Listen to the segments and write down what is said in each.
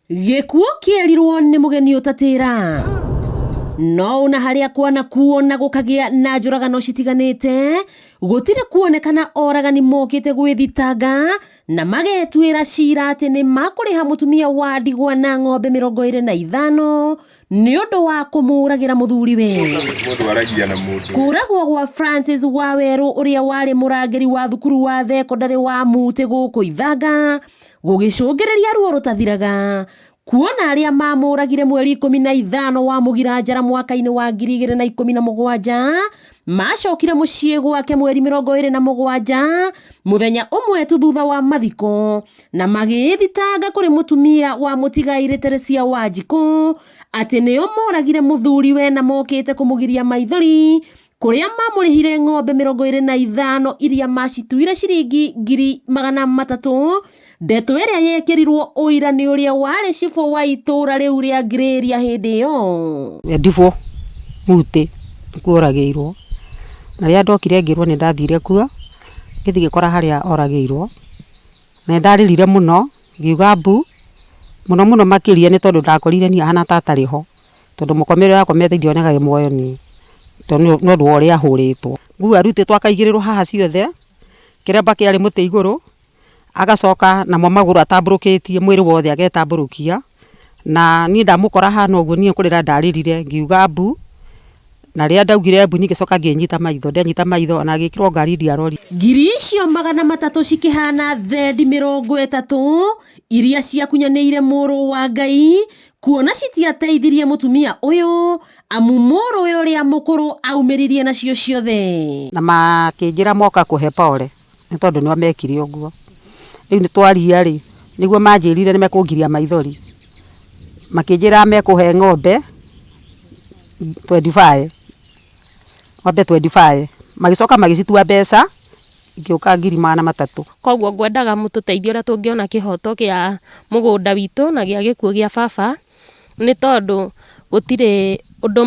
Gĩkuũ kĩerirwo nĩ mũgeni ũtatĩra no ona harĩa kwana kuona gũkagĩa na njũragano citiganĩte gũtirĩ kuonekana oragani mokĩte gwĩthitanga na magetuĩra cira atĩ nĩ makũrĩha mũtumia wa ndigwa na ng'ombe 25 nĩ ũndũ wa kũmũragĩra mũthuriwe. Mũndũ aragia na mũndũ. Kũragwo gwa Francis Wawerũ ũrĩa warĩ mũrangĩri wa thukuru wa thekondarĩ wa Mũtĩ gũkũ Ithanga gũgĩcũngĩrĩria ruo rũtathiraga kuona arĩa mamũragire mweri 15 wa Mũgiranjara mwaka-inĩ wa 2017 macokire mũciĩ gwake mweri 27 mũthenya ũmwe tu thutha wa mathiko na magĩthitanga kũrĩ mũtumia wa mũtigairĩ Teresia Wanjikũ atĩ nĩo moragire mũthuriwe na mokĩte kũmũgiria maithori kũrĩa mamũrĩhire ng'ombe 25 iria macituire ciringi 300,000 ndeto ĩrĩa yekĩrirwo ũira nĩ ũrĩa warĩ cibũ wa itũũra rĩu rĩa Ngirĩria hĩndĩ ĩyo. Ndibwo Mũtĩ nĩkuo oragĩirwo, na rĩrĩa ndokire ngĩrwo nĩ ndathire kuo, ngĩthiĩ ngĩkora harĩa oragĩirwo, na nĩ ndarĩrire mũno, ngiuga mbu, mũno mũno makĩria nĩ tondũ ndakorire niĩ ahana ta atarĩ ho, tondũ mũkomere ũrĩa akomete ndionaga wĩ muoyo niĩ, tondũ nĩ ũndũ wa ũrĩa ahũrĩtwo. Nguo arutĩtwo akaigĩrĩrwo haha ciothe, kĩremba kĩarĩ mũtĩ igũrũ, agacoka namo magũrũ atambũrũkĩtie mwĩrĩ wothe agetambũrũkia, na niĩ ndamũkora ahana ũguo niĩ kũrĩra ndarĩrire ngiuga mbu, na rĩrĩa ndaugire mbu niĩ ngĩcoka ngĩnyita maitho, ndenyita maitho ona agĩkĩrwo ngari ndiarorire. 300,000 cikĩhana thendi 30 iria ciakunyanĩire mũrũ wa Ngai kuona citiateithirie mũtumia ũyũ amu mũrũwe ũrĩa mũkũrũ aumĩririe nacio ciothe. Na makĩnjĩra moka kũhe pole nĩ tondũ nĩo mekire ũguo. Rĩu nĩ twaria rĩ, nĩguo manjĩrire nĩ mekũngiria maithori, makĩnjĩra mekũhe ng'ombe 25, ng'ombe 25, magĩcoka magĩcitua mbeca igĩũka 300,000. Koguo ngwendaga mũtũteithie ũrĩa tũngĩona kĩhoto kĩa mũgũnda witũ na gĩa gĩkuũ gĩa baba, nĩ tondũ gũtirĩ ũndũ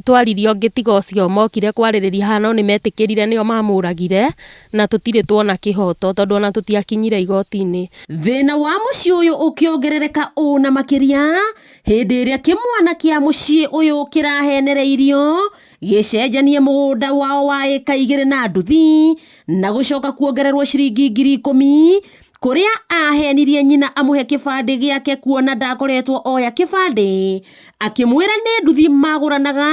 twaririe ũngĩ tiga ũcio mokire kwarĩrĩria haha no nĩ metĩkĩrire nĩo mamũragire na tũtirĩ tuona kĩhoto tondũ ona tũtiakinyire igoti-inĩ. Thĩna wa mũciĩ ũyũ ũkĩongerereka ũũ na makĩria hĩndĩ ĩrĩa kĩmwana kĩa mũciĩ ũyũ kĩrahenereirio gĩcenjanie mũgũnda wao wa ĩka 2 na nduthi na gũcoka kuongererwo ciringi 10,000 kũrĩa ahenirie nyina amũhe kĩbandĩ gĩake kuona ndakoretwo oya kĩbandĩ akĩmwĩra nĩ nduthi magũranaga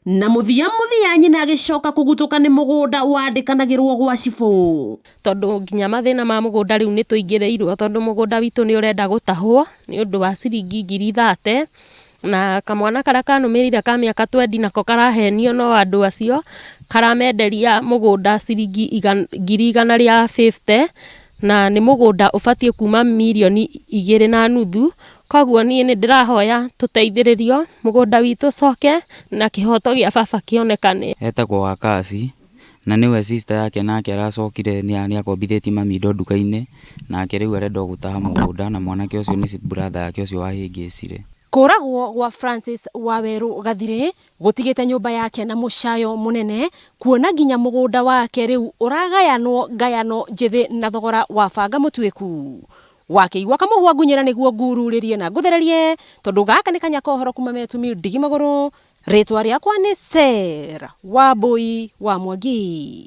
na mũthia mũthia nyina agĩcoka kũgutũka nĩ mũgũnda wandĩkanagĩrwo gwa cibũ. Tondũ nginya mathĩna ma mũgũnda rĩu nĩ tũingĩrĩirwo tondũ mũgũnda witũ nĩ ũrenda gũtahwo nĩ ũndũ wa ciringi 30,000 na kamwana karĩa kanũmĩrĩire ka mĩaka 20 nako karahenio no andũ acio karamenderia mũgũnda ciringi 150,000 na nĩ mũgũnda ũbatiĩ kuma 2.5 mirioni. Koguo niĩ nĩ ndĩrahoya tũteithĩrĩrio mũgũnda witũ ũcoke na kĩhoto gĩa baba kĩonekane. Etagwo Wakasi na nĩwe sister yake nake aracokire nĩ akombithĩtie mami indo nduka-inĩ nake rĩu arenda gũtaha mũgũnda na mwanake ũcio nĩ brother yake ũcio wahĩngĩcire. Kũragwo gwa Francis Wawerũ Gathirĩ gũtigĩte nyũmba yake na mũcayo mũnene kuona nginya mũgũnda wake rĩu ũragayanwo ngayano njĩthĩ na thogora wa banga mũtuĩku. Wakĩigua kamũhwa ngunyĩra nĩguo ngururĩrie na ngũthererie tondũ gaka nĩ kanya kohoro kuma Metumi ndigi magũrũ. Rĩtwa rĩakwa nĩ Sarah Wambui wa Mwangi.